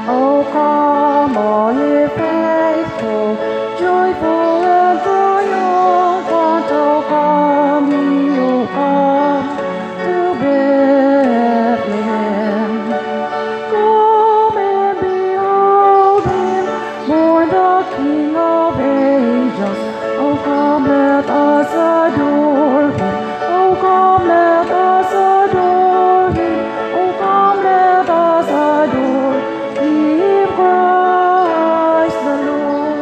O come, all ye faithful, joyful and triumphant, O come ye, O come to Bethlehem. Come and behold him, born the King of angels. O come, let us adore him. O come, let us adore him. O come, let us adore him, Christ the Lord.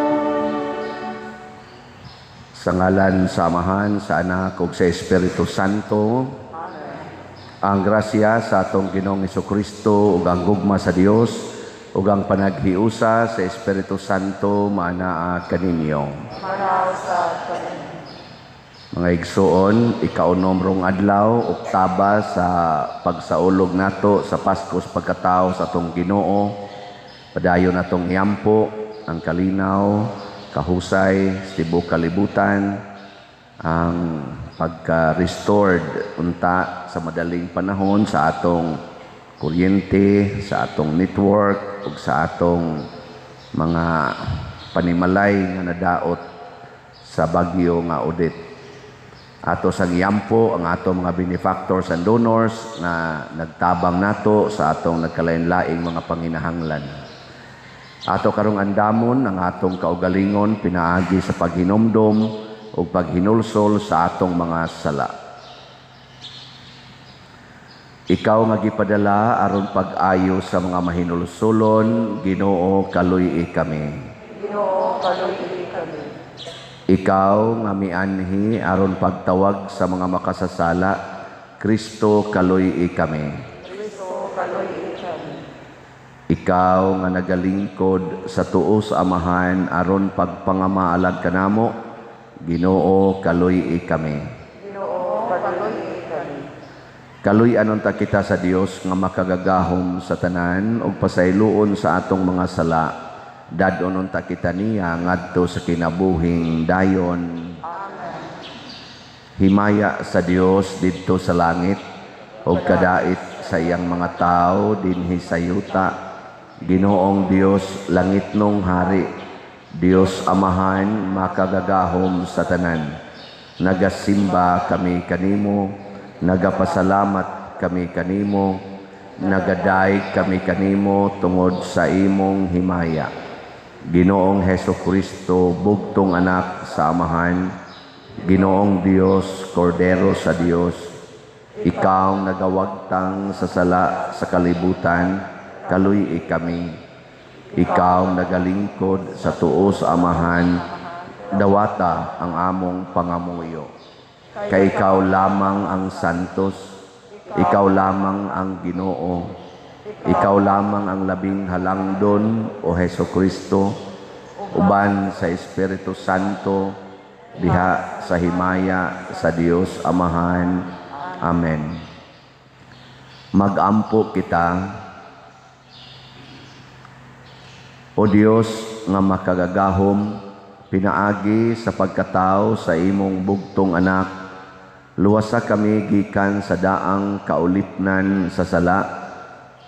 Sa ngalan sa Amahan, sa Anak ug sa Espiritu Santo. Ang grasya sa atong Ginoong Kristo ug ang gugma sa Dios ug ang panaghiusa sa Espiritu Santo maanaa kaninyo. Mga igsuon, ikaunom rong adlaw, oktaba sa pagsaulog nato sa Pasko sa pagkatao sa atong Ginoo. Padayon natong iampo ang kalinaw, kahusay sa tibuok kalibutan, ang pagka-restored unta sa madaling panahon sa atong kuryente, sa atong network ug sa atong mga panimalay nga nadaot sa bagyo nga Odette. Ato sang iampo ang atong mga benefactors and donors na nagtabang nato sa atong nagkalain-laing mga panginahanglan. Ato karong andamon ang atong kaugalingon pinaagi sa paghinumdom ug paghinulsol sa atong mga sala. Ikaw nga gipadala aron pag-ayo sa mga mahinulsolon, Ginoo, kaluy-i kami. Ginoo, kaluy-i kami. Ikaw nga mianhi aron pagtawag sa mga makasasala, Kristo, kaluy-i kami. Kristo, kaluy-i kami. Ikaw nga nagalingkod sa tuo sa Amahan aron pagpangamaalag kanamo, Ginoo, kaluy-i kami. Ginoo, kaluy-i kami. Kaluy-an unta kita sa Dios nga makagagahom sa tanan ug pasayloon sa atong mga sala. Dad-on unta kita niya ngadto sa kinabuhing dayon. Amen. Himaya sa Dios didto sa langit ug kadait sa iyang mga tawo dinhi sa yuta. Ginoong Dios, langitnong hari, Dios Amahan, makagagahom sa tanan. Nagasimba kami kanimo, nagapasalamat kami kanimo, nagadayeg kami kanimo tungod sa imong himaya. Ginoong Heso Kristo, bugtong anak sa Amahan, Ginoong Dios, Kordero sa Dios, ikaw nagawagtang sa sala sa kalibutan, kaluy-i kami. Ikaw nagalingkod sa tuo sa Amahan, dawata ang among pangamuyo. Kay ikaw lamang ang santos, ikaw lamang ang Ginoo, ikaw lamang ang labing halangdon, o Heso Kristo, uban sa Espiritu Santo, diha sa himaya sa Dios Amahan. Amen. Magampo kita. O Dios nga makagagahom, pinaagi sa pagkatao sa imong bugtong anak, luwasa kami gikan sa daang kaulipnan sa sala,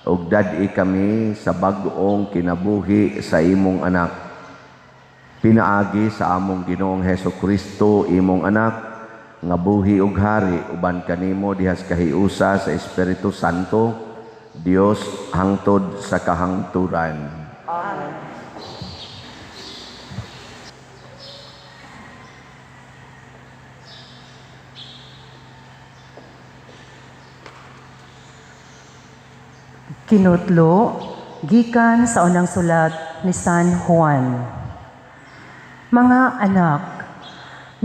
ug dad-i kami sa bag-ong kinabuhi sa imong anak. Pinaagi sa among Ginoong Heso Kristo, imong anak, nga buhi ug hari uban kanimo diha sa kahiusa sa Espiritu Santo, Dios hangtod sa kahangturan. Amen. Kinutlo, gikan sa unang sulat ni San Juan. Mga anak,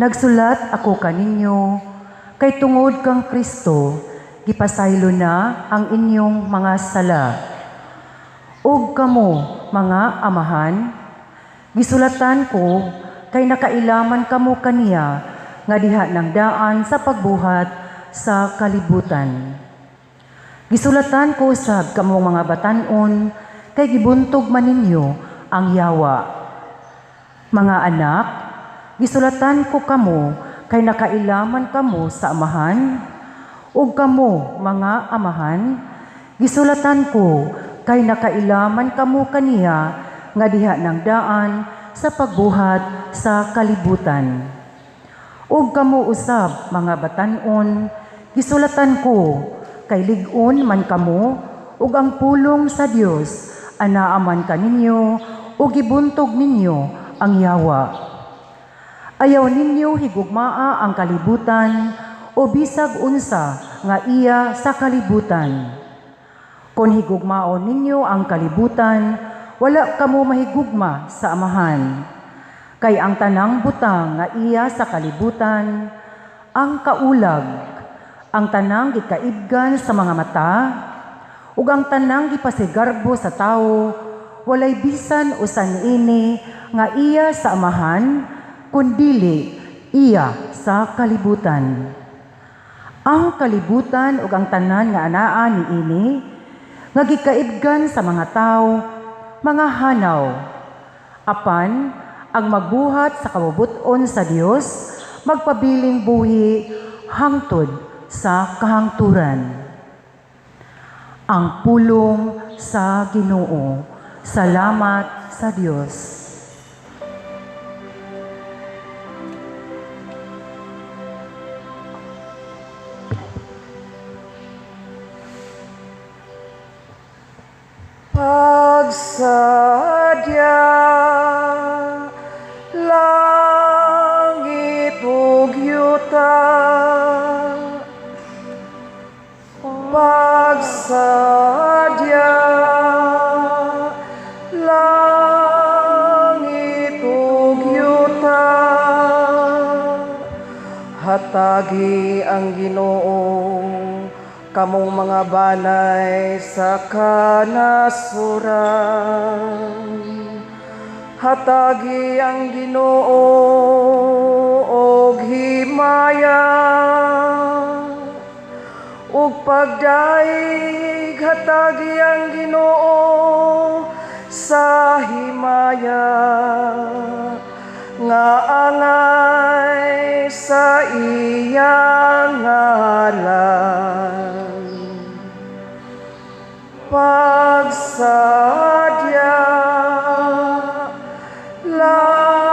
nagsulat ako kaninyo kay tungod kang Kristo, gipasaylo na ang inyong mga sala. Ug kamo, mga amahan, gisulatan ko kay nakailaman kamo kaniya nga diha ng daan sa pagbuhat sa kalibutan. Gisulatan ko usab kamo mga batan-on kay gibuntog man ninyo ang yawa. Mga anak, gisulatan ko kamo kay nakailaman kamo sa Amahan, Ug kamo, mga amahan, gisulatan ko kay nakailaman kamo kaniya nga diha ng daan sa pagbuhat sa kalibutan. Ug kamo usab, mga batan-on, gisulatan ko kay lig-on man kamo ug ang pulong sa Dios anaa man kaninyo ug gibuntog ninyo ang yawa. Ayaw ninyo higugmaa ang kalibutan o bisag unsa nga iya sa kalibutan. Kon higugmaon ninyo ang kalibutan, wala kamo mahigugma sa Amahan. Kay ang tanang butang nga iya sa kalibutan, ang kaulag, ang tanang gikaibgan sa mga mata, ug ang tanang gipasigarbo sa tawo, walay bisan usa niini nga iya sa Amahan, kundili iya sa kalibutan. Ang kalibutan ug ang tanan nga anaa niini, nga gikaibgan sa mga tawo, mga hanaw. Apan ang magbuhat sa kabubut-on sa Dios, magpabiling buhi hangtod sa kahangturan. Ang pulong sa Ginoo. Salamat sa Dios. Pagsadya, langit ug yuta, pagsadya, langit ug yuta, hatagi ang Ginoo kamong mga banay sa kanasuran. Hatagi ang Ginoo og himaya ug pagdaig, hatagi ang Ginoo sa himaya nga angay sa iyang ngalan. Pagsadya,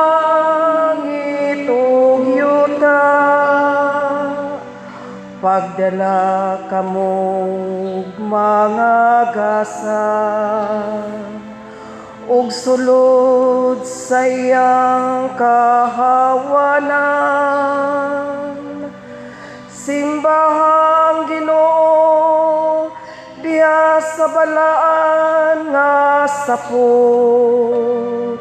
langit ug yuta, pagdala kamog mga gasa ug sulod sa iyang kahawanan. Simbahang Ginoo diha sa balaan nga sapot.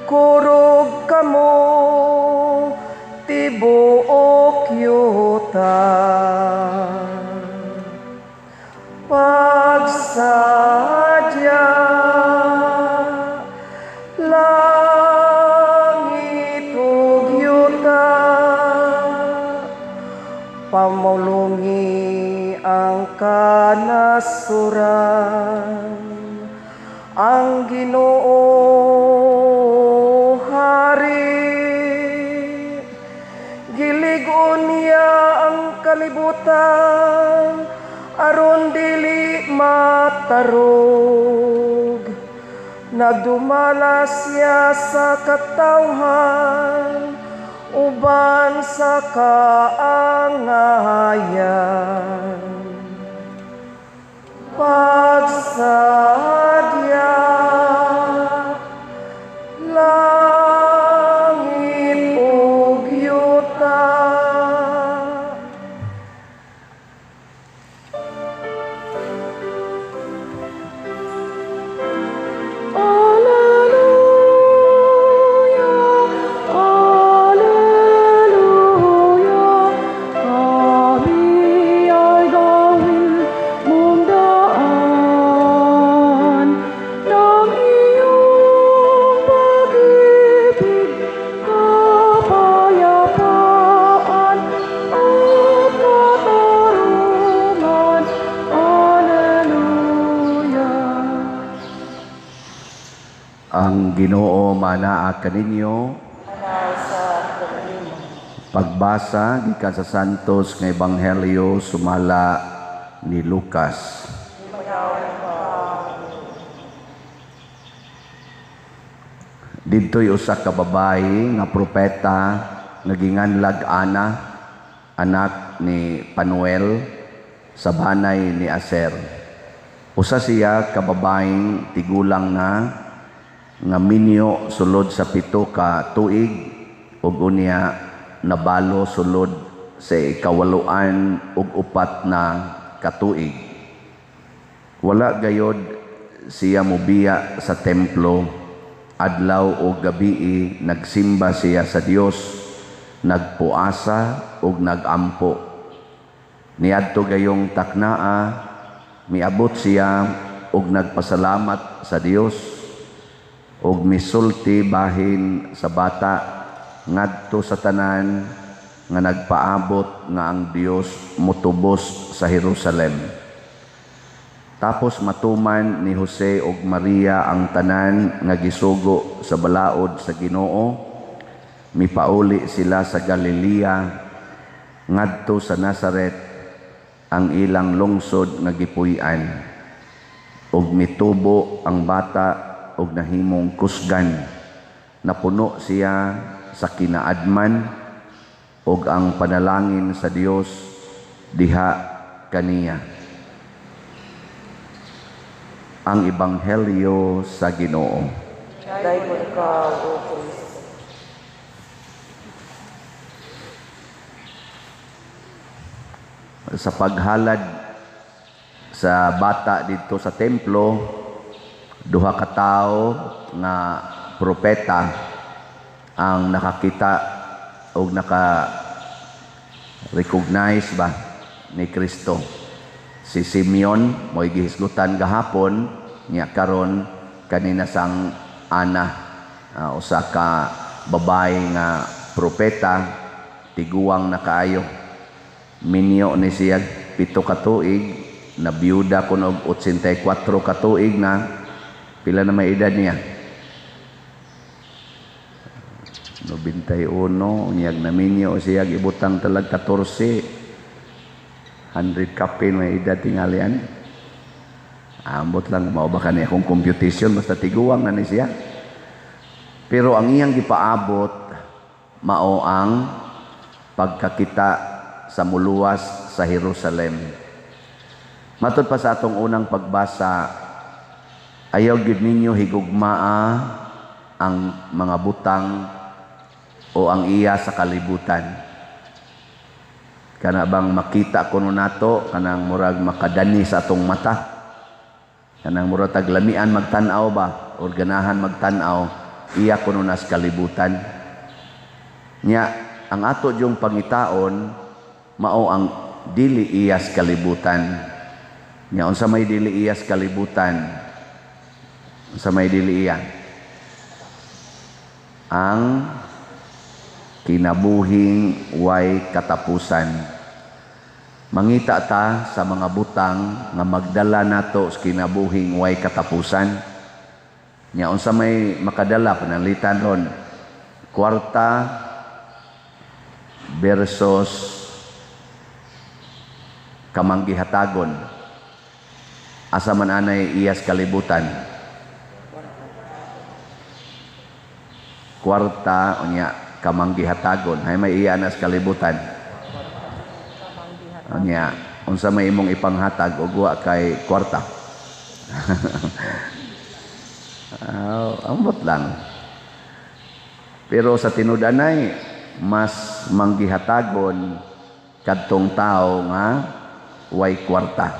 Kurog kamo tibuok yuta. Pagsadya, langit ug yuta, pamulungi ang kanasuran. Ang Ginoo hari, gilig-on niya ang kalibutan aron dili matarog. Nagdumala siya sa katawhan uban sa kaangayan. Pagsadya, langit ug yuta. Alleluia, Alleluia, kami ay gawin mong daan ng iyong pag-ibig, kapayapaan at katarungan. Alleluia. Ang Ginoo manaa kaninyo. Pagbasa gikan sa Santos nga Ebanghelyo sumala ni Lucas. Didto'y usa ka babayi nga propeta nga ginganlag Ana, anak ni Panuel, sa banay ni Aser. Usa siya ka babayeng tigulang na nga minyo sulod sa 7 ka tuig ug unya nabalo sulod sa 84 na katuig. Wala gayod siya mobiya sa templo, adlaw o gabii nagsimba siya sa Dios, nagpuasa ug nagampo. Niadto gayong taknaa, miabot siya ug nagpasalamat sa Dios ug misulti bahin sa bata ngadto sa tanan nga nagpaabot nga ang Dios motubos sa Jerusalem. Tapos matuman ni Jose ug Maria ang tanan nga gisugo sa balaod sa Ginoo, mipauli sila sa Galilea ngadto sa Nazaret, ang ilang lungsod nga gipuy-an. Ug mitubo ang bata ug nahimong kusgan. Napuno siya sa kinaadman ug ang panalangin sa Dios diha kaniya. Ang Ebanghelyo sa Ginoo. Dayon ikaw, O Kristo. Sa paghalad sa bata didto sa templo, duha ka tawo nga propeta ang nakakita og naka-recognize ba ni Kristo. Si Simeon mo'y gihisgutan gahapon niya, karon kanina sang Ana, usa ka babae nga propeta, tiguang na kaayo. Minyo ni siya 7 ka tuig, nabiyuda kuno og 84 ka tuig na. Pila na may edad niya? 91, unyag naminyo siya ibutang talag 14, 100 kapin may edad tingalian. Ambot lang mao ba kani akong computation, basta tiguang na ni siya. Pero ang iyang gipaabot mao ang pagkakita sa muluwas sa Jerusalem. Matud pa sa atong unang pagbasa, ayaw gyud ninyo higugmaa ang mga butang o ang iya sa kalibutan. Kana bang makita kuno nato, kanang murag makadani sa atong mata, kanang murag taglamian magtan-aw ba, or ganahan magtan-aw, iya kuno nas kalibutan. Nya ang ato jung pangitaon mao ang dili iyas kalibutan. Nya unsa may dili iyas kalibutan? Unsa may dili iya? Ang kinabuhing way katapusan. Mangita ta sa mga butang nga magdala nato sa kinabuhing way katapusan. Nya unsa may makadala, pananglitan ron, kwarta versus kamanggihatagon. Asa man anay iyas kalibutan? Kwarta unya kamanggihatagon. Hay may iya nas kalibutan. Unya unsa may imong ipanghatag og wa kay kwarta? Ambot lang. Pero sa tinud-anay mas manggihatagon kadtong tawo nga way kwarta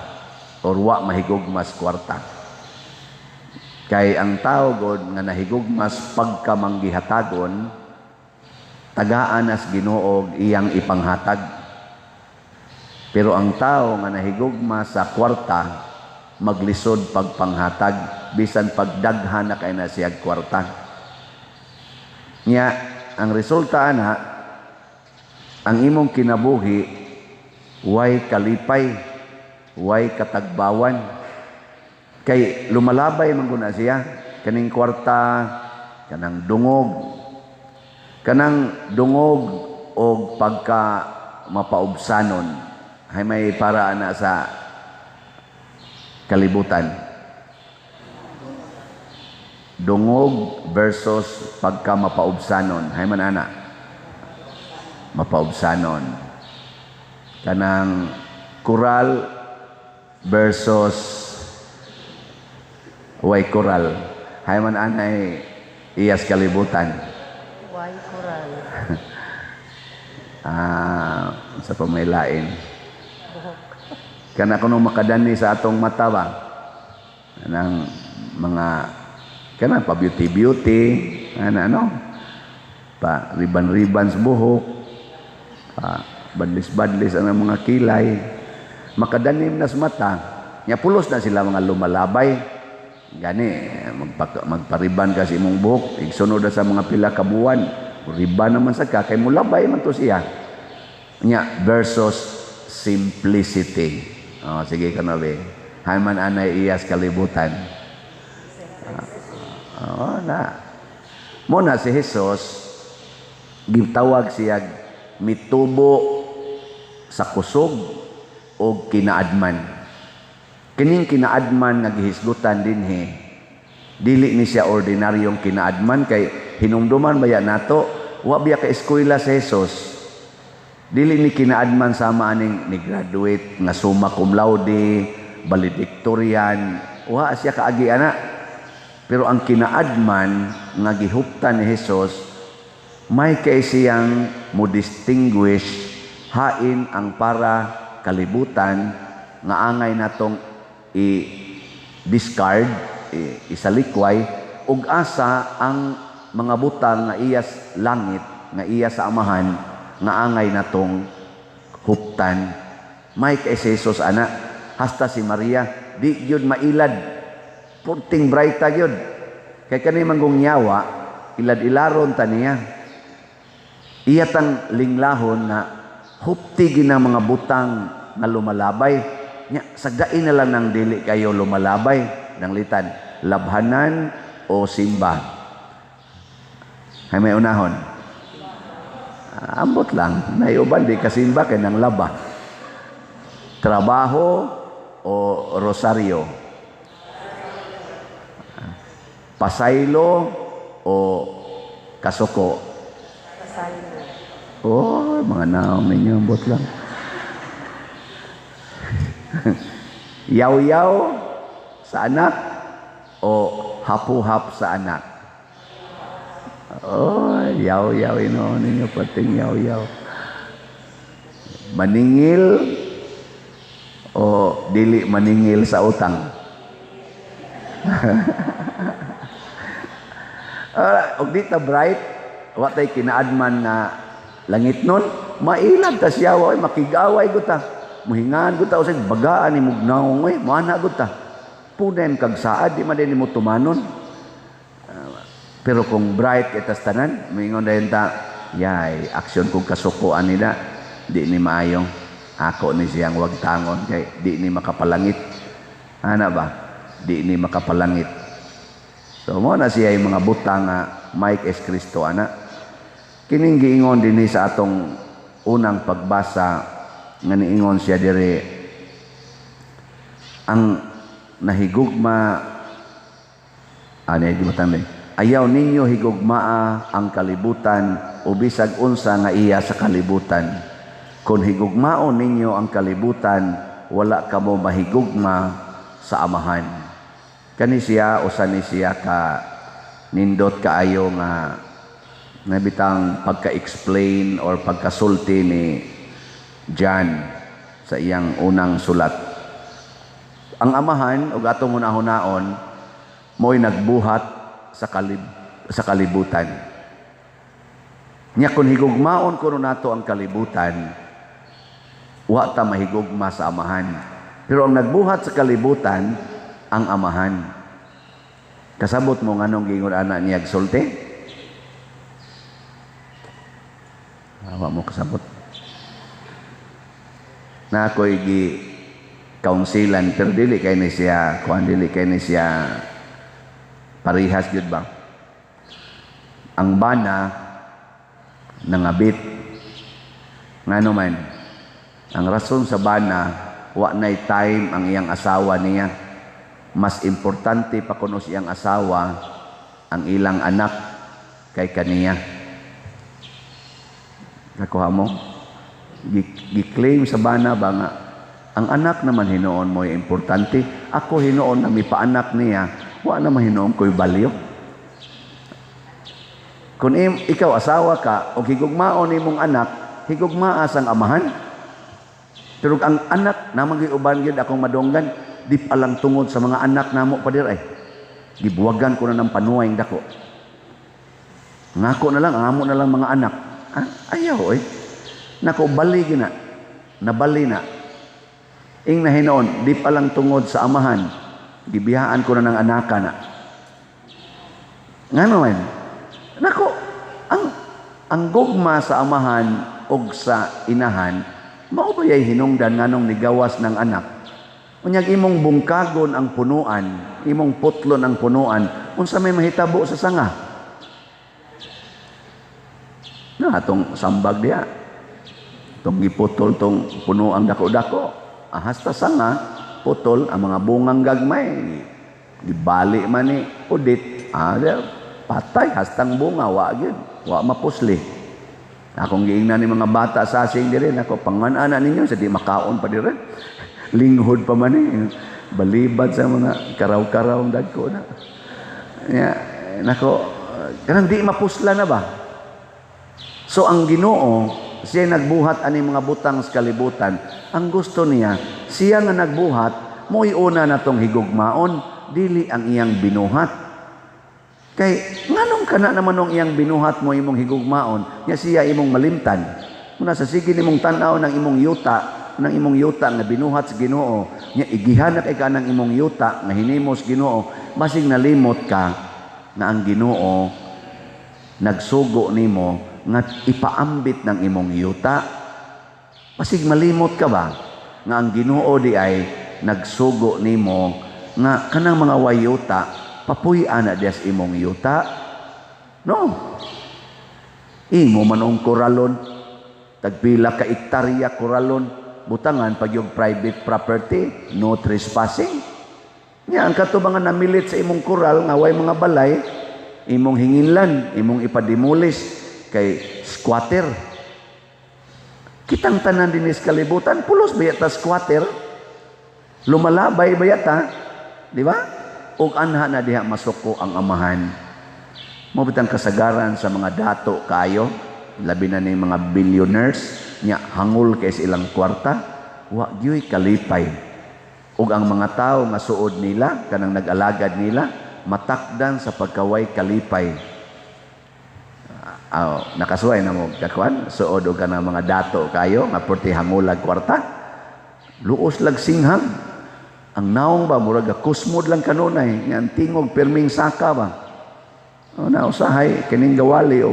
or wa mahigugmas kwarta. Kay ang tawo god nga nahigugmas pagkamanggihatagon, tagaan as Ginoo iyang ipanghatag. Pero ang tawo nga nahigugma sa kwarta, maglisod pagpanghatag, bisan pagdaghan na kay na siyag kwarta. Nya ang resulta ana, ang imong kinabuhi way kalipay, way katagbawan. Kay lumalabay man guna siya kaning kwarta, kanang dungog. Kanang dungog og pagka mapaubsanon. Hay may para ana sa kalibutan? Dungog versus pagka mapaubsanon. Hay man ana? Mapaubsanon. Kanang koral versus way koral. Hay man anay iyas kalibutan? Way koral. Ah, sa pamailain. Buhok. Kana kuno makadani sa atong mata ba? Kanang mga kana pa beauty beauty, ana no? Pa riban-riban sa buhok, pa badlis-badlis ang mga kilay. Makadanim na sa mata. Nya pulos na sila mga lumalabay. Gani magpariban ka sa imong buhok, igsunod na sa mga pila ka buwan. Riban naman sa ka kay mulabay man to siya. Nya versus simplicity. Oh, sige ka na be. Hay man anay iyas kalibutan? Oh, na. Muna si Jesus gitawag siya mitubo sa kusog o kinaadman. Kining kinaadman nga gihisgutan dinhi, dili ni siya ordinaryong kinaadman kay hinumduman baya nato, wa biya ka eskwela si Jesus. Dili ni kinaadman sama aning ni graduate nga summa cum laude, valedictorian, wa siya kaagi ana. Pero ang kinaadman nga gihuptan ni Jesus, may kay siyang mo distinguish hain ang para kalibutan nga angay natong i-discard, isalikway, ug asa ang mga butang nga iyas langit, nga iya sa Amahan, nga angay natong huptan. May kay si Jesus ana, hasta si Maria di gyud mailad, punting brighta gyud. Kay kani manggong yawa, ilad-ilaron ta niya. Iya tang linglahon nga hupti gina mga butang nga lumalabay. Nya sagdain na lang nang dili kayo lumalabay nang litan, labhanan o simba. Hay may unahon? Ambot lang, naiuban di kasimba kay nang laba. Trabaho o rosaryo? Pasaylo o kasuko? Pasaylo. Oh, mga naong ninyo, ambot lang. Yaw-yaw sa anak o hapuhap sa anak? Oh, yaw-yaw inoon ninyo, pating yaw-yaw. Maningil o dili maningil sa utang? Og di ta bright, wa tay kinaadman nga langit nun, mailad ta siya, oy, makigaway gud ta. Muhingaan gud ta usag bagaan ni mugnaong oy, moana gud ta. Punen kag saad di man din nimo tumanon. Pero kung bright kay tas tanan, moingon dayon ta, yay, aksyon kog kasukoan nila, di ni maayo. Ako ni siyang wag tangon kay di ni makapalangit. Ana ba? Di ni makapalangit. So mo na siya yung mga butang nga Mike S. Cristo ana. Kining giingon dinhi sa atong unang pagbasa nga niingon siya diri, ang nahigugma ani gibutan ni, ayaw ninyo higugmaa ang kalibutan o bisag unsa nga iya sa kalibutan. Kung higugmaon ninyo ang kalibutan, wala kamo mahigugma sa Amahan. Kani siya usa ni siya ka nindot kaayo nga nabitang pagka-explain or pagkasulti ni John sa iyang unang sulat. Ang Amahan ug atong hunahunahon mo'y nagbuhat sa kalibutan. Nya kun higugmaon kuno nato ang kalibutan, wa ta mahigugma sa Amahan. Pero ang nagbuhat sa kalibutan, ang Amahan. Kasabot mo nganong giingon ana niya gsulti? Wa mo kasabot. Na ako'y gi kaunsilan pero dili kay ni siya kuan, dili kay ni siya parihas gyud ba. Ang bana nangabit. Ngano man, ang rason sa bana, wa na'y time ang iyang asawa niya. Mas importante pa kuno sa iyang asawa ang ilang anak kay kaniya. Nakuha mo? Gi-claim sa bana ba nga ang anak naman hinuon mo importante. Ako hinuon na mipaanak niya, wa naman hinuon ko'y value. Kung ikaw asawa ka o higugmaon nimong anak, higugmaa sang amahan. Pero ang anak naman gyud, uban gyud akong madunggan, di pa lang tungod sa mga anak namo pa dir ay. Gibuwagan ko na ng panuway dako. Ngako na lang, ang amo na lang mga anak. Ah, ayaw eh. Nako, bali gina. Nabali na. Ing na hinoon, di pa lang tungod sa amahan, gibiyaan ko na ng anaka na. Ngano man? Nako, ang gugma sa amahan og sa inahan, mao ba yay hinungdan nganong nigawas ng anak? Unyag imong bungkagon ang punuan, imong putlon ang punuan, unsa may mahitabo sa sanga? Na atong sambag diha. Tong giputol tong punuang dako-dako. Hasta sanga putol ang mga bungang gagmay. Gibali man ni udit. Patay hastang bunga wa gyud, wa mapusli. Akong giingnan ni mga bata sa asing diri nako, pangan-ana ninyo sa di makaon pa diri. Linghod pa man eh. Balibad sa mga karaw-karaw ang dagko na. Ya, nako, kanang di mapusla na ba? So ang Ginoo, siya nagbuhat ani mga butang sa kalibutan. Ang gusto niya, siya nga nagbuhat, mo'y una na tong higugmaon, dili ang iyang binuhat. Kay nganong kana naman nung iyang binuhat mo imong higugmaon, nya siya imong malimtan. Muna sa sige nimong tan-aw ng imong yuta nga binuhat sa Ginoo, nya igihanak kay ka ng imong yuta nga hinimo sa Ginoo, basig nalimot ka nga ang Ginoo nagsugo nimo nga ipaambit ng imong yuta. Basig malimot ka ba nga ang Ginoo di ay nagsugo nimo nga kanang mga wayuta papuy-an na dias imong yuta? No. Imo man ang koralon, tagpila ka ektarya koralon, butangan pag yung private property, no trespassing. Nya ang kato mga namilit sa imong koral nga way mga balay, imong hinginlan, imong ipadimulis kay squatter. Kitang tanan dinis kalibutan, pulos ba yata squatter? Lumalabay ba yata? Di ba? Og anha na diha masuko ang amahan. Mao bitang kasagaran sa mga dato kayo, labi na ni mga billionaires, nya hangol kay sa ilang kwarta, wa gyuy kalipay. Ug ang mga tawo nga suod nila, kanang nag-alagad nila, matakdan sa pagkaway kalipay. Nakasuway na mo kakuan, suod og kanang mga dato kayo nga perti hangulag kwarta. Luos lag singhang. Ang naong ba murag kusmod lang kanunay, nga ang tingog pirming saka ba. O na usahay kining gawali og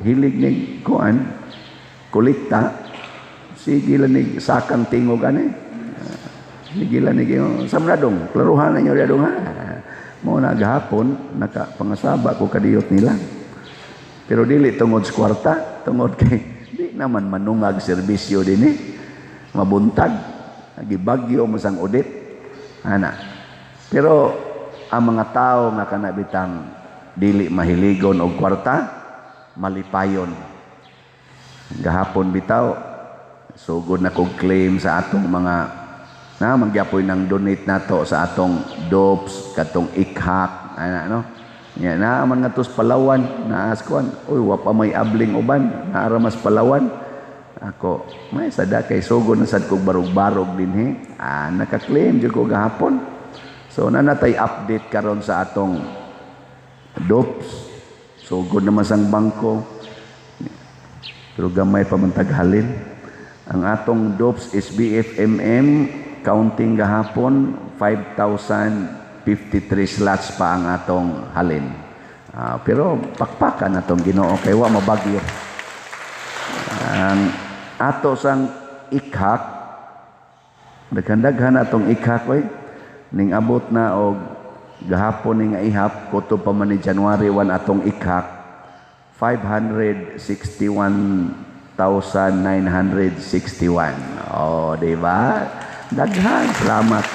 hilig ni kuan kolekta, sige lang ni sakang tingog ani. Sige lang ni samradong, klaruhan ninyo dong ha. Mo na gahapon nakapangasaba ko kadiyot nila. Pero dili tungod sa kwarta, tungod kay di naman manungag serbisyo dinhi. Mabuntag, gibagyo mo sang audit. Ana. Pero ang mga tao nga kanabitang dili mahiligon og kwarta, malipayon. Gahapon bitaw, sugod na kog claim sa atong mga na mangyapoy ng donate nato sa atong DOPS, katong ikhak, ana no. Nya naa man nga tos Palawan, naas kuan, uy wa pa may abling uban, naara mas Palawan. Ako, may sada kay sugod na sad kog barog-barog dinhi. Naka-claim jud ko gahapon. So nanatay update karon sa atong DOPS. Sugod naman sang bangko. Pero gamay pa man taghalin. Ang atong DOPS SBFMM counting gahapon 5,053 slots pa ang atong halin. Pero pakpakan atong Ginoo kay wa mabagyo. Ang ato sang ikhak, daghan-daghan atong ikhak oy, ning abot na og gahapon ning ihap kutob pa man ni January 1 atong ikhak 561,000 1,961. Oh, di ba? Daghan salamat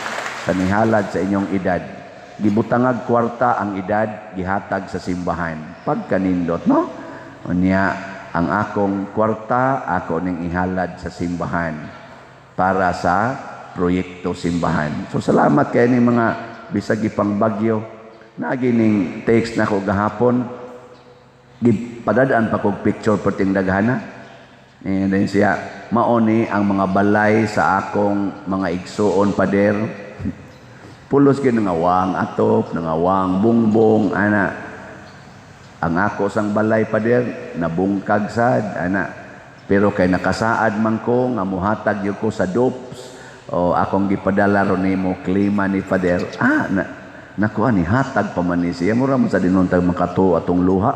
sa nihalad sa inyong edad. Gibutangag kwarta ang edad, gihatag sa simbahan. Pagkanindot, no? Unya, ang akong kwarta, ako ning ihalad sa simbahan para sa proyekto simbahan. So salamat kay ni mga bisag ipang Bagyo. Naagi ning text nako gahapon. Gipadadaan pa kog picture perting daghana. And then siya, maoni ang mga balay sa akong mga igsuon, pader. Pulos gyud nangawang atop, nangawang bungbong, ana. Ang ako sang balay, pader, nabungkag sad, ana. Pero kay nakasaad man ko nga muhatag gyud ko sa dopes o akong gipadala ron nimo klima ni pader. Ah, na, nakuha ni hatag pa man ni siya. Mura mo sa dinuntag makatuo atong luha.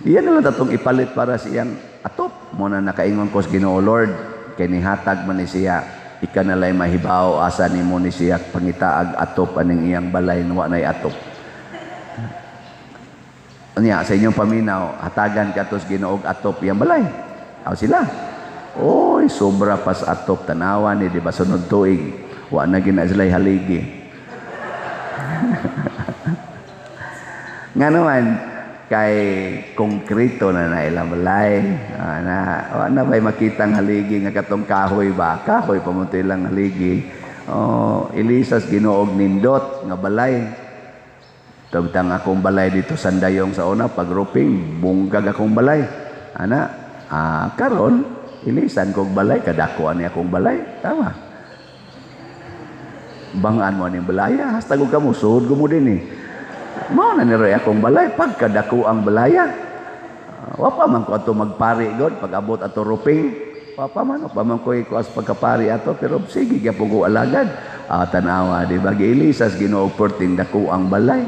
Iyan na lang atong ipalit para sa iyang atop. Muna nakaingon ko sa Ginoo, "Lord, kay nihatag man ni siya, ika na lay mahibaw asa nimo ni siya pangitaag atop aning iyang balay, wa nay atop." Unya, sa inyong paminaw, hatagan katos Ginoo og atop iyang balay? Aw sila. Oy, sobra pas atop, tanawa ni, di ba, sunod tuig wa na gina sila haligi. Nga naman kay konkreto na na ilang balay. Ah, na wa na bay makitang haligi nga katong kahoy ba? Kahoy pa mo ilang haligi. Oh, ilisas Ginoo og nindot nga balay. Tabtang akong balay dito sandayong sa una pagruping bungkag akong balay. Ana, karon ilisan kog balay, kadako ani akong balay. Tama. Bangaan mo aning balaya, hasta ko kamo sud ko mo din eh. Mao na ni Roy akong balay pagkadako ang balaya. Wa pa man ko ato magpari god pag abot ato ruping. Wa pa man ko ikuas pagkapari ato, pero sige gyapon ko alagad. Tanawa, di ba, giilisas Ginoo perting dako ang balay.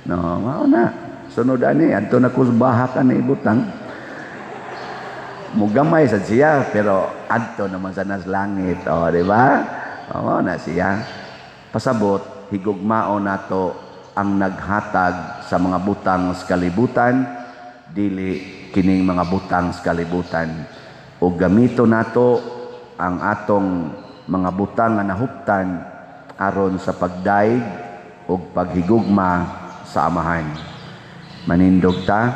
No, mao na. Sunod ani adto na kus bahak ani ibutang. Mugamay sad siya pero adto naman sa nas langit. Oh, di ba? Oh, mao na siya. Pasabot higugmao nato ang naghatag sa mga butang sa kalibutan, dili kining mga butang sa kalibutan. O gamito nato ang atong mga butang nga nahuptan aron sa pagdayeg ug paghigugma sa Amahan. Manindog ta,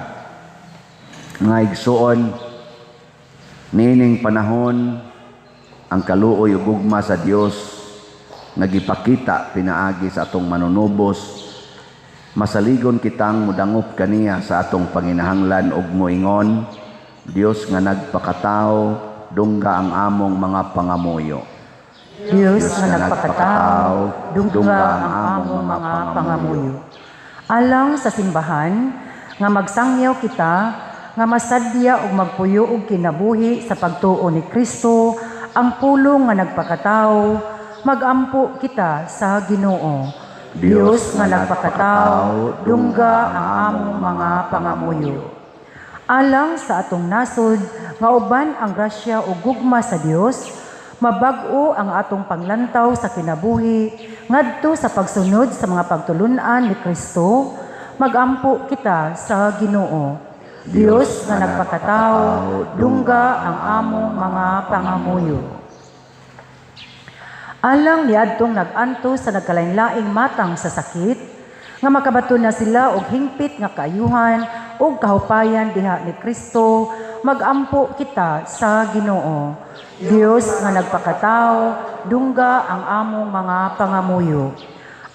nga igsuon, niining panahon ang kaluoy ug gugma sa Dios nga gipakita pinaagi sa atong manunubos, masaligon kitang mudangop kaniya sa atong panginahanglan ug moingon, "Dios nga nagpakatao, dungga ang among mga pangamuyo." Dios nga nagpakatao, dungga ang among mga pangamuyo. Alang sa simbahan, nga magsangyaw kita, nga masadya ug magpuyo og kinabuhi sa pagtuo ni Kristo, ang pulong nga nagpakatao, magampo kita sa Ginoo. Dios nga nagpakatao, dungga ang among mga pangamuyo. Alang sa atong nasod, nga uban ang grasya ug gugma sa Dios, mabag-o ang atong panglantaw sa kinabuhi ngadto sa pagsunod sa mga pagtulun-an ni Kristo, magampo kita sa Ginoo. Dios nga nagpakatao, dungga ang among mga pangamuyo. Alang niadtong nag-antos sa nagkalain-laing matang sa sakit, nga makabaton na sila og hingpit nga kaayuhan ug kahupayan diha ni Kristo, magampo kita sa Ginoo. Dios nga nagpakatao, dungga ang among mga pangamuyo.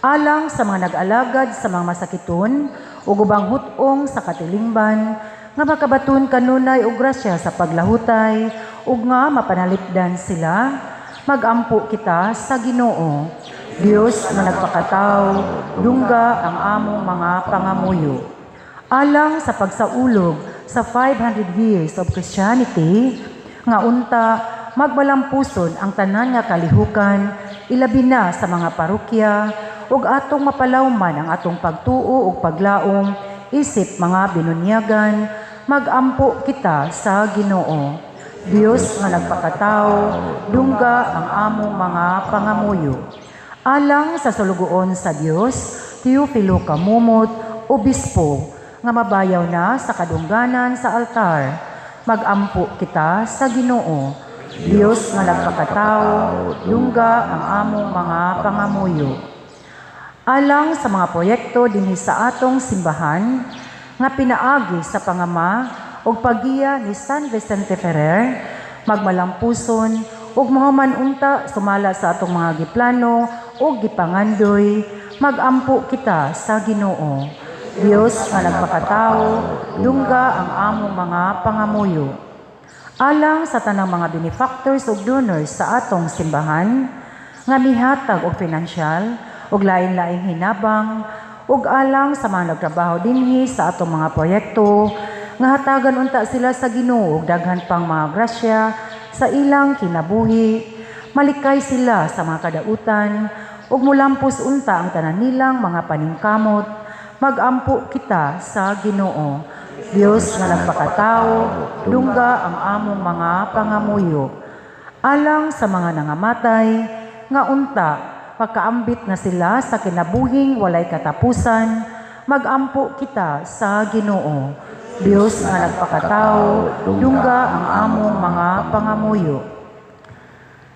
Alang sa mga nag-alagad sa mga masakiton ug ubang hut-ong sa katilingban, nga makabaton kanunay og grasya sa paglahutay ug nga mapanalipdan sila, magampo kita sa Ginoo. Dios nga nagpakatao, dungga ang among mga pangamuyo. Alang sa pagsaulog sa 500 years of Christianity, nga unta magmalampuson ang tanan nga kalihukan, ilabi na sa mga parokya, ug atong mapalawman ang atong pagtuo ug paglaom isip mga binunyagan, magampo kita sa Ginoo. Dios nga nagpakatao, dungga ang among mga pangamuyo. Alang sa sulugoon sa Dios, Teofilo Camomot, Obispo, nga mabayaw na sa kadungganan sa altar, Magampo kita sa Ginoo. Dios nga nagpakatao, dungga ang among mga pangamuyo. Alang sa mga proyekto dinhi sa atong simbahan nga pinaagi sa pangama ug paggiya ni San Vicente Ferrer, magmalampuson ug mohuman unta sumala sa atong mga giplano ug gipangandoy, magampo kita sa Ginoo. Dios nga nagpakatao, dungga ang among mga pangamuyo. Alang sa tanang mga benefactors ug donors sa atong simbahan nga mihatag og pinansyal ug lain-laing hinabang, ug alang sa mga nagtrabaho dinhi sa atong mga proyekto nga hatagan unta sila sa Ginoo og daghan pang mga grasya sa ilang kinabuhi, malikay sila sa mga kadautan ug mulampos unta ang tanan nilang mga paningkamot, magampo kita sa Ginoo. Dios nga nagpakatao, dungga ang among mga pangamuyo. Alang sa mga nangamatay, nga unta pagkaambit na sila sa kinabuhing walay katapusan, magampo kita sa Ginoo. Dios nga nagpakatao, dungga ang among mga pangamuyo.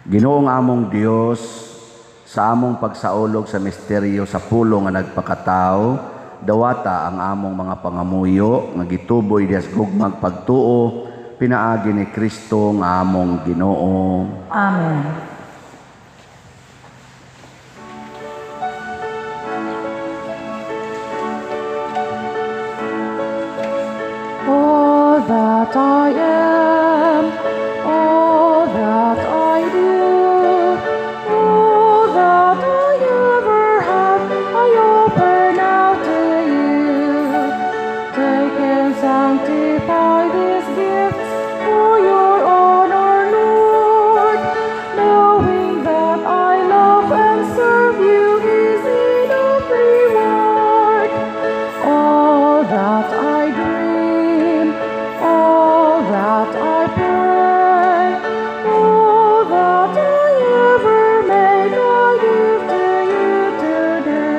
Ginoong among Dios, sa among pagsaulog sa misteryo sa pulo nga nagpakatao, dawata ang among mga pangamuyo nga gituboy diha sa gugmag pagtuo pinaagi ni Kristo nga among Ginoo. Amen. All that I am, all that I do, all that I ever have, I offer now to you. Take and sanctify these gifts for your honor, Lord, knowing that I love and serve you is enough reward. All that I dream, all that I pray, all that I ever make, I give to you today.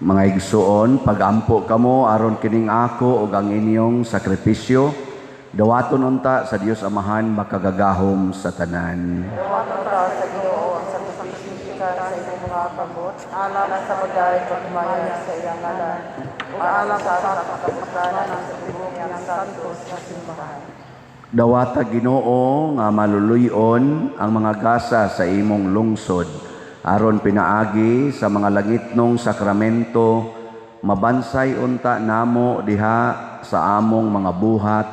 Mga igsuon, pagampo kamo aron kining ako ug ang inyong sakripisyo, dawaton unta sa Dios Amahan makagagahom sa tanan. Dawaton ta sa Ginoo ang sakripisyo gikan sa imong mga kamot, alang sa pagdayeg pagmaya sa iyang ngalan, ug alang sa katapusan sa tibuok niyang santos nga simbahan. Dawata Ginoo nga maluluyon ang mga gasa sa imong lungsod, aron pinaagi sa mga langitnong sakramento, mabansay unta namo diha sa among mga buhat,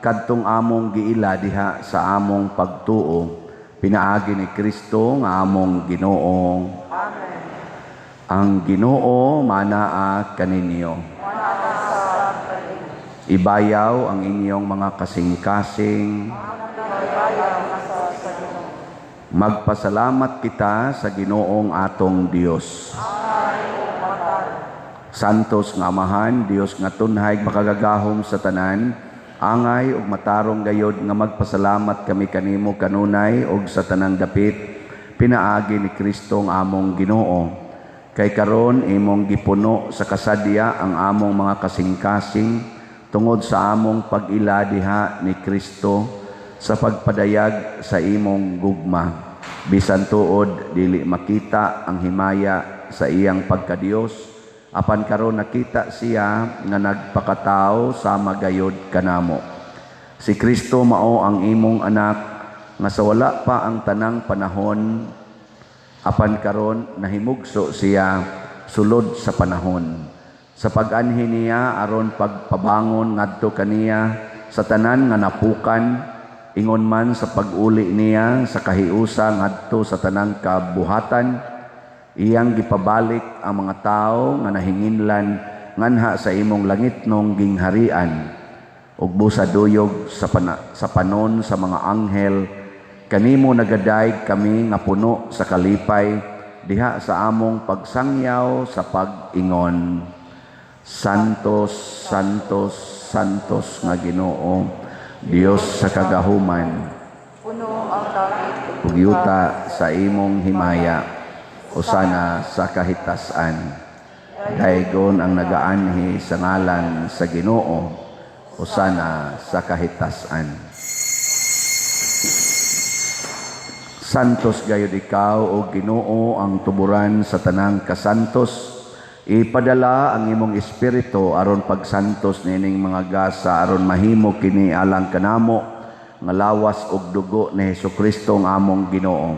kadtong among giila diha sa among pagtuo, pinaagi ni Kristo nga among Ginoo. Amen. Ang Ginoo manaa kaninyo. Ibayaw ang inyong mga kasing-kasing. Magpasalamat kita sa Ginoong atong Dios. Santos nga Amahan, Dios nga tunhay makagagahom sa tanan, angay ug matarong gayod nga magpasalamat kami kanimo kanunay ug sa tanang dapit, pinaagi ni Kristo ang among Ginoo. Kay karon imong gipuno sa kasadya ang among mga kasing-kasing tungod sa among pag-ila diha ni Kristo sa pagpadayag sa imong gugma. Bisan tuod dili makita ang himaya sa iyang pagkadiyos, apan karon nakita siya nga nagpakatao sama gayod kanamo. Si Kristo mao ang imong anak nga sa wala pa ang tanang panahon, apan karon nahimugso siya sulod sa panahon. Sa pag-anhi niya aron pagpabangon ngadto kaniya sa tanan nga napukan, ingon man sa pag-uli niya sa kahiusa ngadto sa tanang kabuhatan, iyang gipabalik ang mga tawo nga nahinginlan nganha sa imong langitnong gingharian. Ug busa duyog sa panon sa mga anghel, kanimo nagadayeg kami nga puno sa kalipay diha sa among pagsangyaw sa pag-ingon. Santos, Santos, Santos nga Ginoo, Dios sa kagahuman, ug yuta sa imong himaya. Hosana sa kahitasan. Daygon ang nagaanhi sa ngalan sa Ginoo. Hosana sa kahitasan. Santos gayud ikaw o Ginoo, ang tuburan sa tanang kasantos. Ipadala ang imong espiritu aron pagsantos niining mga gasa, aron mahimo kini alang kanamo nga lawas ug dugo ni Hesukristo ang among Ginoo.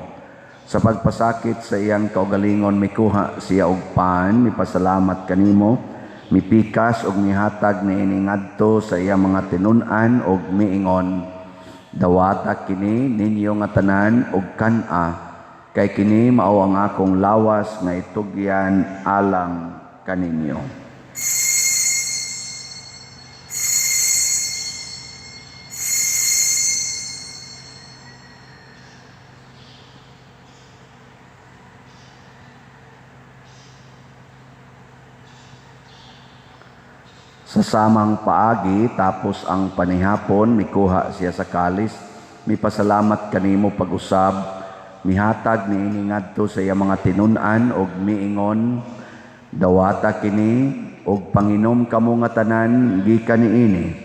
Sa pagpasakit sa iyang kaugalingon, mikuha siya og pan, mipasalamat kanimo, mipikas ug mihatag niini ngadto sa iyang mga tinun-an ug miingon: Dawata kini ninyo nga tanan ug kan-a, kay kini mao ang akong lawas nga itugyan alang kaninyo. Sa samang paagi, tapos ang panihapon, mikuha siya sa kalis, mipasalamat kanimo pag-usab, mihatag niini ngadto sa iyang mga tinun-an og miingon: Dawata kini og panginom kamo nga tanan gikan niini,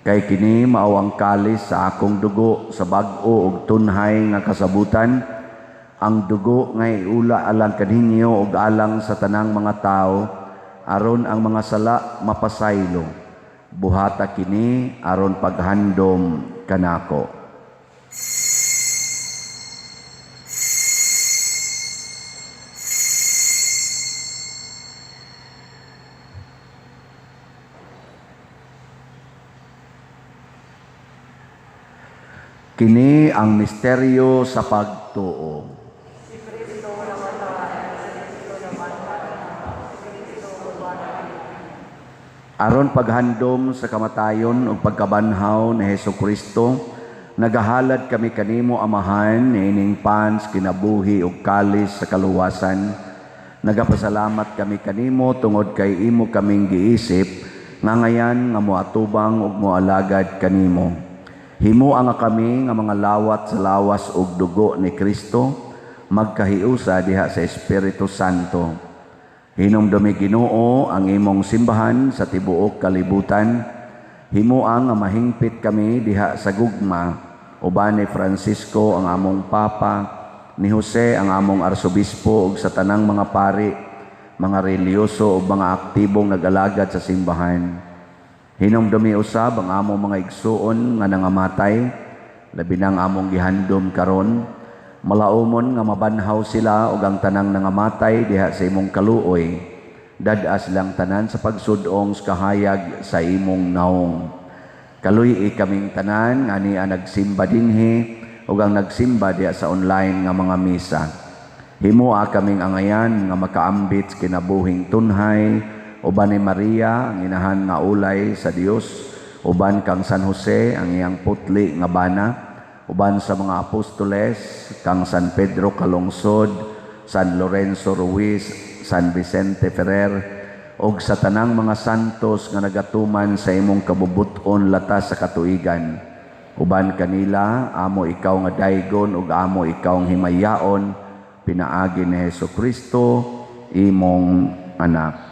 kay kini mao ang kalis sa akong dugo sa bag-o og tunhay nga kasabutan, ang dugo nga iula alang kaninyo og alang sa tanang mga tawo, aron ang mga sala mapasaylo. Buhata kini aron paghandom kanako. Kini ang misteryo sa pagtuo. Aron paghandom sa kamatayon ug pagkabanhaw ni Hesukristo, nagahalad kami kanimo, Amahan, niining pans kinabuhi ug kalis sa kaluwasan. Nagapasalamat kami kanimo tungod kay imo kaming giisip nga ngayan nga moatubang ug moalagad kanimo. Himoa nga kami nga mga lawat sa lawas ug dugo ni Kristo, magkahiusa diha sa Espiritu Santo. Hinumdumi, Ginoo, ang imong simbahan sa tibuok kalibutan. Himoa nga mahingpit kami diha sa gugma, uban ni Francisco ang among Papa, ni Jose ang among Arsobispo, ug sa tanang mga pari, mga reliyoso ug mga aktibong nag-alagad sa simbahan. Hinumdumi usab ang among mga igsuon nga nangamatay, labi nang among gihandom karon. Malaumon nga mabanhaw sila ug ang tanang nangamatay diha sa imong kaluoy. Dad-a silang tanan sa pagsudong sa kahayag sa imong naong. Kaluy-i kaming tanan nga niya nagsimba dinhi ug ang nagsimba diha sa online nga mga misa. Himoa kaming angayan nga makaambit sa kinabuhing tunhay, uban ni Maria ang inahan nga ulay sa Dios, uban kang San Jose ang iyang putli nga bana, uban sa mga apostoles kang San Pedro Calungsod, San Lorenzo Ruiz, San Vicente Ferrer, og sa tanang mga santos nga nagatuman sa imong kabubut-on latas sa katuigan. Uban kanila amo ikaw nga daygon ug amo ikaw ang himayaon, pinaagi ni Hesukristo imong anak.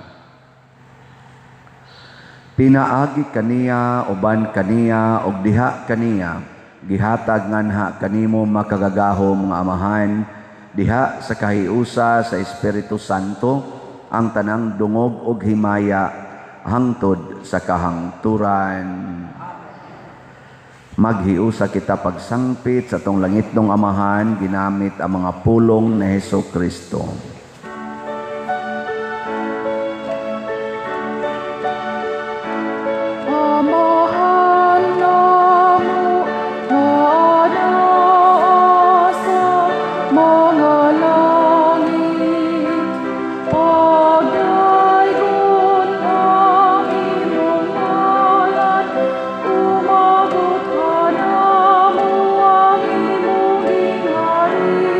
Pinaagi kaniya, uban kaniya, ug diha kaniya, gihatag nganha kanimo makagagahom nga Amahan, diha sa kahiusa sa Espiritu Santo, ang tanang dungog ug himaya hangtod sa kahangturan. Maghiusa kita pagsangpit sa atong langitnong Amahan, ginamit ang mga pulong ni Hesukristo. Amahan namo nga naa sa mga langit, pagdaygon ang imong ngalan, umabot kanamo ang imong gingharian.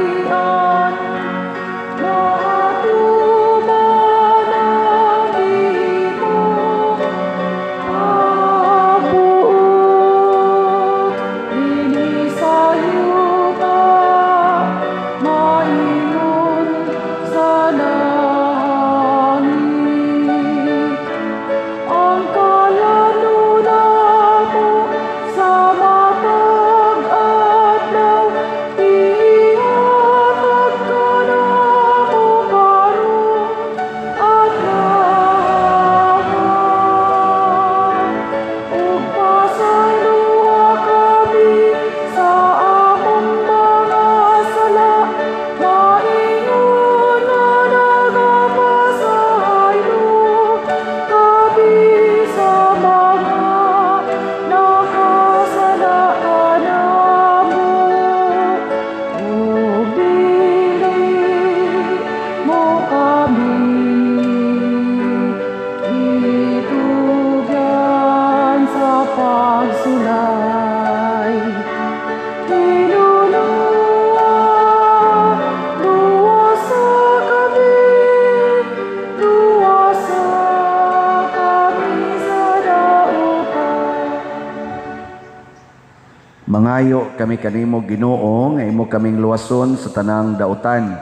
Nagngayo kami kanimo, Ginoo, nga imo kaming luwason sa tanang dautan.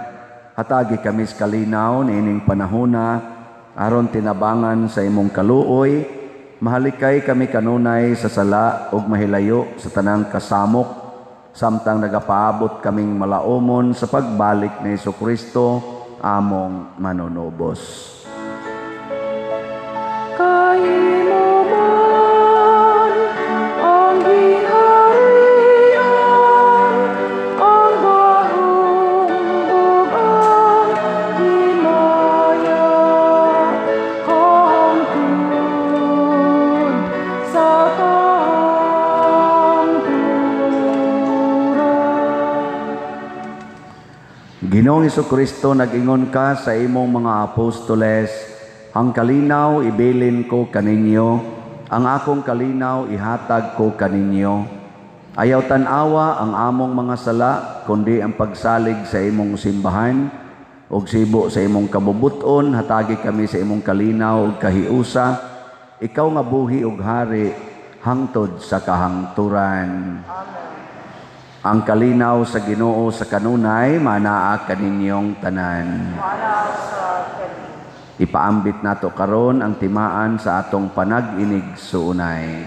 Hatagi kami sa kalinaw niining panahona aron tinabangan sa imong kaluoy, mahalikay kami kanunay sa sala ug mahilayo sa tanang kasamok, samtang nagapaabot kaming malaumon sa pagbalik ni Hesukristo among manunubos. Kay imo man ang gingharian, ang gahom ug ang himaya, hangtod sa kahangturan. Ginoong Hesukristo, nag-ingon ka sa imong mga apostoles, ang kalinaw ibilin ko kaninyo, ang akong kalinaw ihatag ko kaninyo. Ayaw tan-awa ang among mga sala, kundi ang pagsalig sa imong simbahan, ug sibo sa imong kabubuton, hatagi kami sa imong kalinaw ug kahiusa, ikaw nga buhi ug hari, hangtod sa kahangturan. Amen. Ang kalinaw sa Ginoo sa kanunay, manaa kaninyong tanan. Maanaa sa kani. Ipaambit nato karon ang timaan sa atong panag-inig suunay.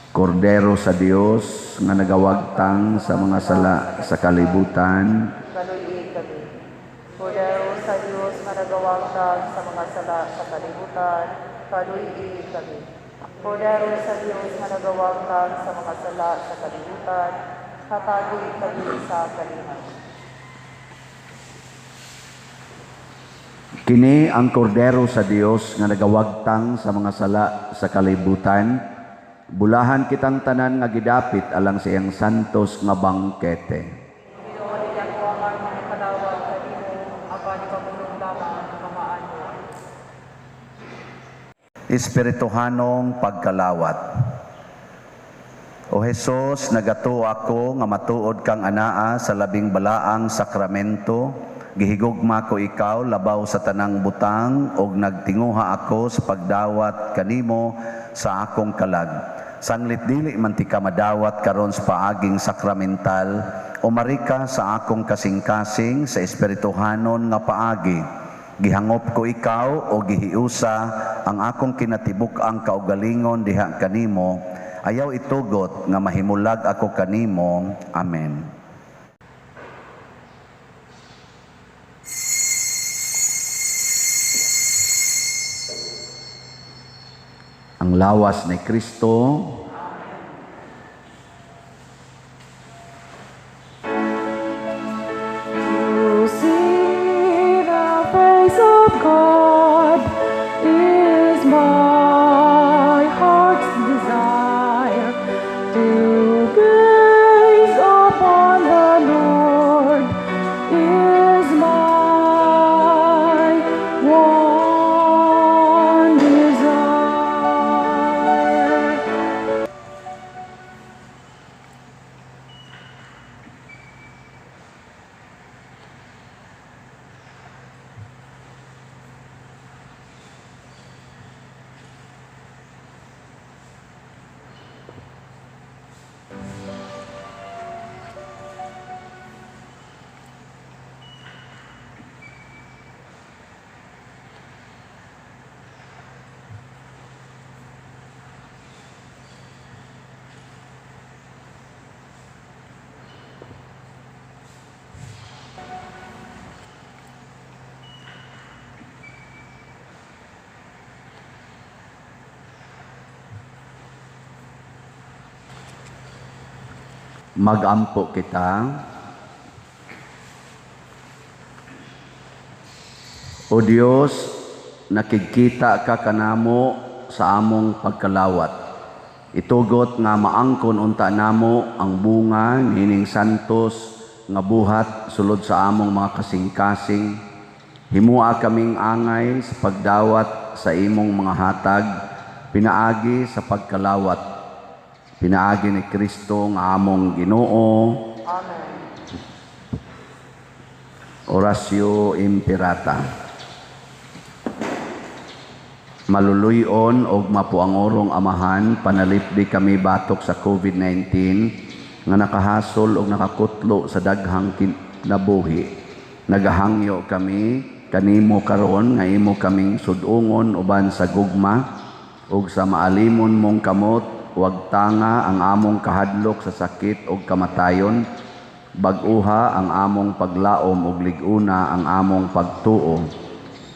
Kordero sa Dios nga nagawagtang sa mga sala sa kalibutan, Kaluy-i kami. Kordero sa Dios nga nagawagtang sa mga sala sa kalibutan, kaluy-i kami. Kordero sa Dios nga nagawagtang sa mga sala sa kalibutan, hatagi kami sa kalinaw. Kini ang kordero sa Dios nga nagawagtang sa mga sala sa kalibutan. Bulahan kitang tanan nga gidapit alang sa iyang santos nga bangkete. Ginoo, dili ako angay mangipadawat kanimo, apan ipamulong lamang ang kamaayo. Espirituhanong pagkalawat. O Hesus, nagatuo ako nga matuod kang anaa sa labing balaang sakramento. Gihigugma ko ikaw labaw sa tanang butang ug nagtinguha ako sa pagdawat kanimo sa akong kalag. Sanglit dili man ti ka madawat karon sa paaging sakramental, umari ka sa akong kasing-kasing sa espirituhanon nga paagi. Gihangop ko ikaw o gihiusa ang akong kinatibuk-ang kaugalingon diha kanimo. Ayaw itugot nga mahimulag ako kanimo. Amen. Ang lawas ni Kristo. To see the face of God is my heart's desire. To gaze upon the Lord is my one desire. Magampo kita. O Dios, nakikita ka kanamo sa among pagkalawat. Itugot nga maangkon unta namo ang bunga nining santos nga buhat sulod sa among mga kasing-kasing. Himua kaming angay sa pagdawat sa imong mga hatag, pinaagi sa pagkalawat. Pinaagi ni Kristo nga among Ginoo. Amen. Oratio Imperata. Maluluy-on og mapuangorong Amahan, panalipdi kami batok sa COVID-19 nga nakahasol og nakakutlo sa daghang kinabuhi. Nagahangyo kami kanimo karon nga imo kaming sud-ungon uban sa gugma ug sa maalimon mong kamot. Wag tanga ang among kahadlok sa sakit ug kamatayon. Bag-uha ang among paglaom ug lig-una ang among pagtuo.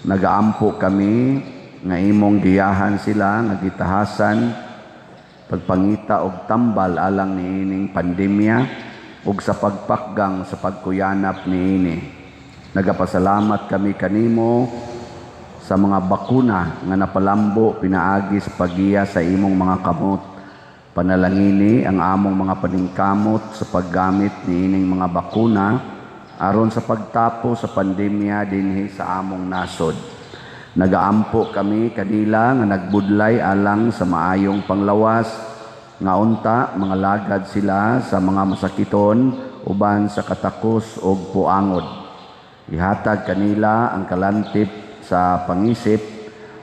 Nagaampo kami nga imong giyahan sila nga gitahasan pagpangita og tambal alang niining pandemya ug sa pagpakgang sa pagkuyanap niini. Nagapasalamat kami kanimo sa mga bakuna nga napalambo pinaagi sa paggiya sa imong mga kamot. Panalangini ang among mga paningkamot sa paggamit niining mga bakuna aron sa pagtapos sa pandemya dinhi sa among nasod. Nagaampo kami kanila nga nagbudlay alang sa maayong panglawas, nga unta mga lagad sila sa mga masakiton uban sa katakos og puangod. Ihatag kanila ang kalantip sa pangisip,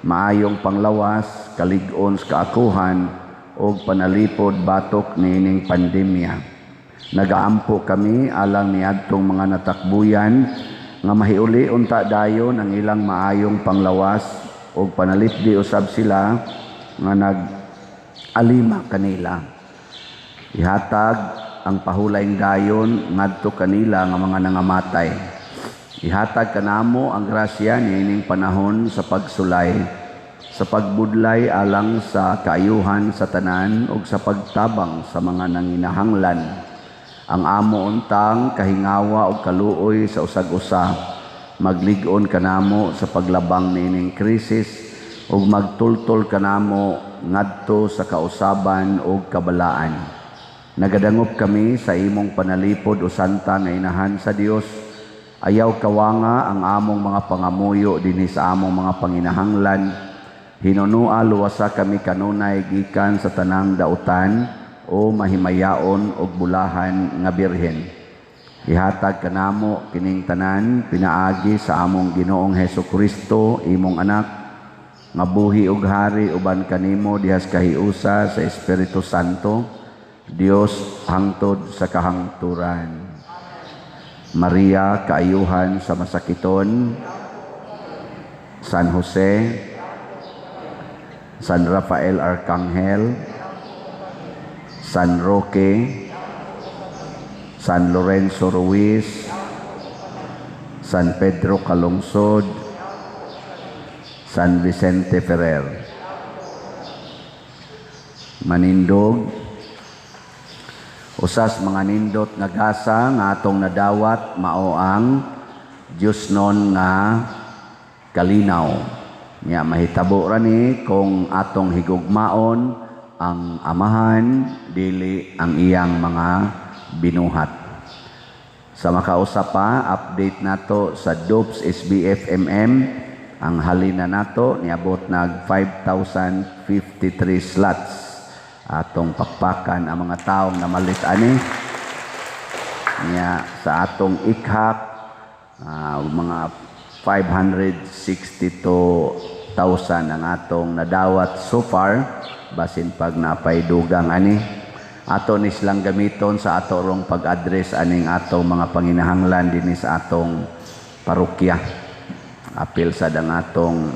maayong panglawas, kalig-on sa kaakuhan og panalipod batok niining pandemya. Nagaampo kami alang niadtong mga natakbuyan nga mahiuli unta dayon ang ilang maayong panglawas og panalipdi usab sila nga nag-alima kanila. Ihatag ang pahulayng dayon ngadto kanila nga mga nangamatay. Ihatag kanamo ang grasya niining panahon sa pagsulay, sa pagbudlay alang sa kaayuhan sa tanan ug sa pagtabang sa mga nanginahanglan. Ang amo untang kahingawa ug kaluoy sa usag-usa, maglig-on kanamo sa paglabang niining krisis ug magtultol kanamo ngadto sa kausaban ug kabalaan. Nagadangop kami sa imong panalipod o santa nga inahan sa Dios. Ayaw kawanga ang among mga pangamuyo dinhi sa among mga panginahanglan. Hinunua luwasa kami kanunay gikan sa tanang dautan o mahimayaon og bulahan nga birhen. Ihatag kanamo kining tanan pinaagi sa among Ginoong Hesus Kristo, imong anak, nga buhi og hari uban kanimo dihas kahiusa sa Espiritu Santo, Dios hangtod sa kahangturan. Maria, kaayuhan sa masakiton, San Jose, San Rafael Arcangel, San Roque, San Lorenzo Ruiz, San Pedro Calungsod, San Vicente Ferrer. Manindog, usas mga nindot nga gasa nga atong nadawat mao ang Diyos non nga kalinaw. Nya mahitabo ra ni kung atong higugmaon ang Amahan, dili ang iyang mga binuhat. Sa makausa pa, update nato sa DOPS SBFMM, ang halina nato niabot nag 5,053 slots. Atong pakpakan ang mga taong namalit ani. Nya sa atong ikhak, mga 562,000 ang atong nadawat so far, basin pag napay dugang ani. Ato ni silang gamiton sa ato rong pag-address aning atong mga panginahanglan dinhi sa atong parokya. Apil sad ang atong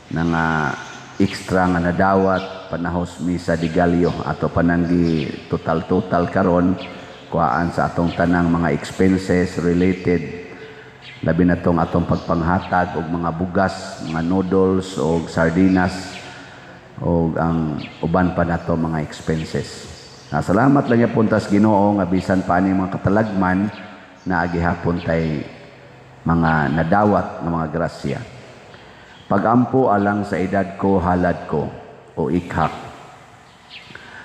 nga extra nga nadawat panahos misa de Gallo, ato pananggi total-total karon kuhaan sa atong tanang mga expenses related, labi na tong atong pagpanghatag og mga bugas, mga noodles og sardinas og ang uban pa nato mga expenses. Salamat lang yapon tas Ginoo nga bisan pa ani mga katalagman na agihapon tay mga nadawat nga mga grasya. Pagampo alang sa edad ko, halad ko o ikhak.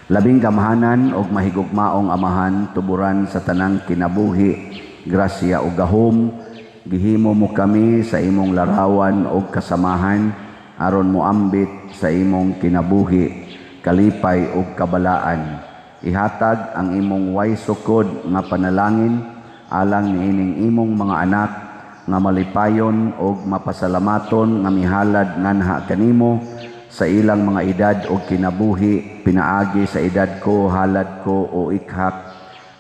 Labing gamhanan og mahigugmaong Amahan, tuburan sa tanang kinabuhi, grasya o gahom, gihimo mo kami sa imong larawan og kasamahan aron moambit sa imong kinabuhi, kalipay ug kabalaan. Ihatag ang imong way sukod nga panalangin alang niining imong mga anak nga malipayon og mapasalamaton nga mihalad nganha kanimo sa ilang mga edad o kinabuhi pinaagi sa Edad Ko, Halad Ko o IKHAK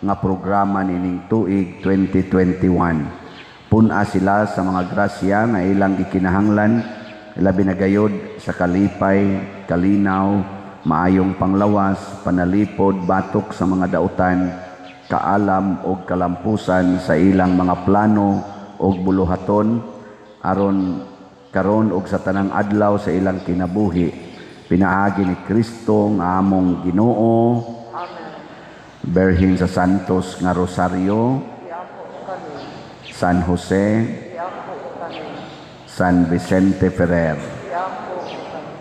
nga programa nining tuig 2021. Pun-a sila sa mga grasya nga ilang gikinahanglan, labi na gayod sa kalipay, kalinaw, maayong panglawas, panalipod, batok sa mga dautan, kaalam og kalampusan sa ilang mga plano og buluhaton aron karon og sa tanang adlaw sa ilang kinabuhi, pinaagi ni Kristo nga among Ginoo. Amen. Berhin sa Santos nga Rosario, Iampo kami. San Jose, Iampo kami. San Vicente Ferrer. Iampo kami.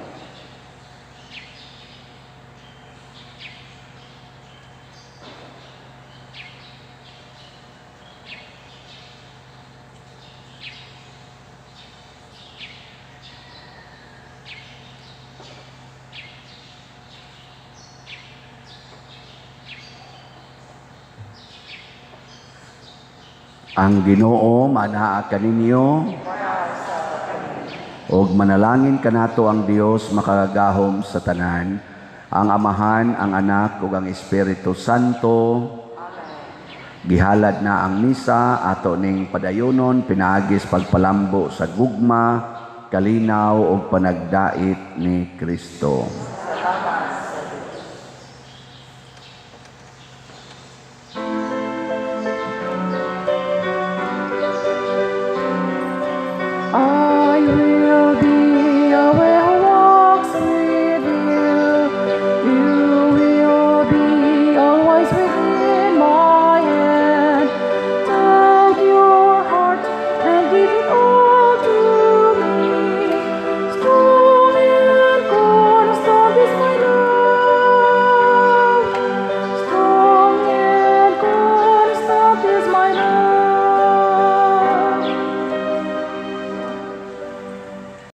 Ang Ginoo manaa kaninyo og manalangin kanato ang Dios makagagahom sa tanan, ang Amahan, ang Anak ug ang Espiritu Santo. Gihalad na ang misa, ato ning padayonon pinaagis pagpalambo sa gugma, kalinaw ug panagdait ni Kristo. Salamat sa Diyos. I will be a well who walks with you. You will be always within my hand. Take your heart and give it all.